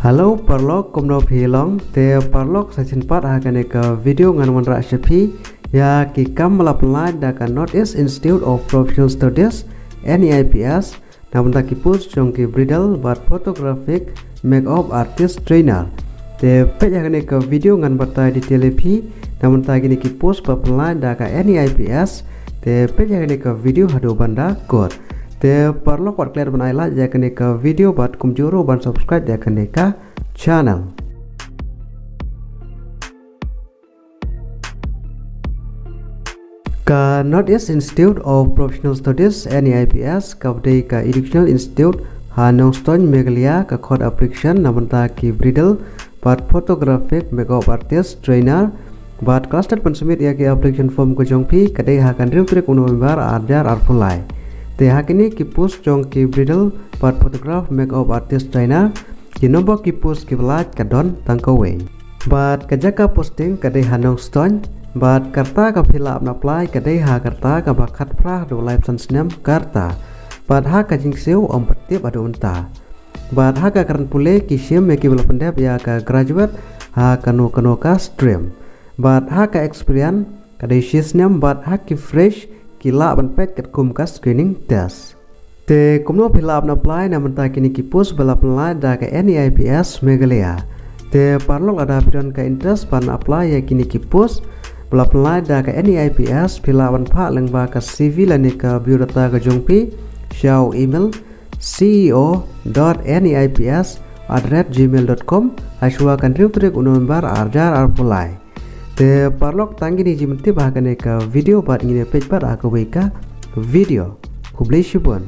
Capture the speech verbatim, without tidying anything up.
Hello paralok, kumno phi long? Te paralok, sa shisien pat ha kane ka video ngan wanrah sha phi ïa ki kam ba la pynlait da ka North East Institute of Professional Studies, N E I P S, na bynta ki post jong ki bridal bad photographic makeup artist trainer. Te peit ha kane ka video ngan batai detail ïa phi na bynta kine ki post ba pynlait da ka N E I P S. Te peit ha kane ka video haduh ban da kut. Te paralok, wat klet ban ai like ïa kane ka video bad kumjuh ruh ban subscribe ïa kane ka channel. Ka North East Institute of Professional Studies, N E I P S, kaba dei ka educational institute ha Nongstoiñ, Meghalaya, ka khot application na bynta ki bridal bad photographic makeup artist trainer. Bad ka last date ban submit ïa ki application form ka jong phi ka dei ha ka hynriew tarik u November ar hajar arphew lai. Te ha kine ki post jong ki bridal bad photograph makeup artist trainer, ki nombor ki post kiba lait ka don tang kawei. Bad ka jaka posting ka dei ha Nongstoiñ. Bad ka rta kaba phi lah ban apply ka dei ha ka rta kaba khatphra haduh laiphew san snem ka rta. Bad ha ka jingsiew ym pat tip haduh mynta. Bad ha ka kren pule ki shim ïa kiba la pyndep ïa ka graduate ha kano kano ka stream. Bad ha ka experience ka dei shi snem, bad ha ki fresh ki lah ban peit katkum ka screening test. Te kumno phi lah ban apply na bynta kine ki post ba la pynlait da ka N E I P S Meghalaya? Te paralok, lada phi don ka interest ban apply ïa kine ki post ba la pynlait da ka N E I P S, phi lah ban phah lyngba ka C V lane ka biodata ka jong phi sha u email C E O dot N E I P S at the rate gmail dot com ha shuwa ka hynriew tarik u November ar hajar arphew lai. Te paralok, tang kine ki jingpyntip ha kane ka video bad ngin ïa peit pat ha kawei ka video. Khublei shibun.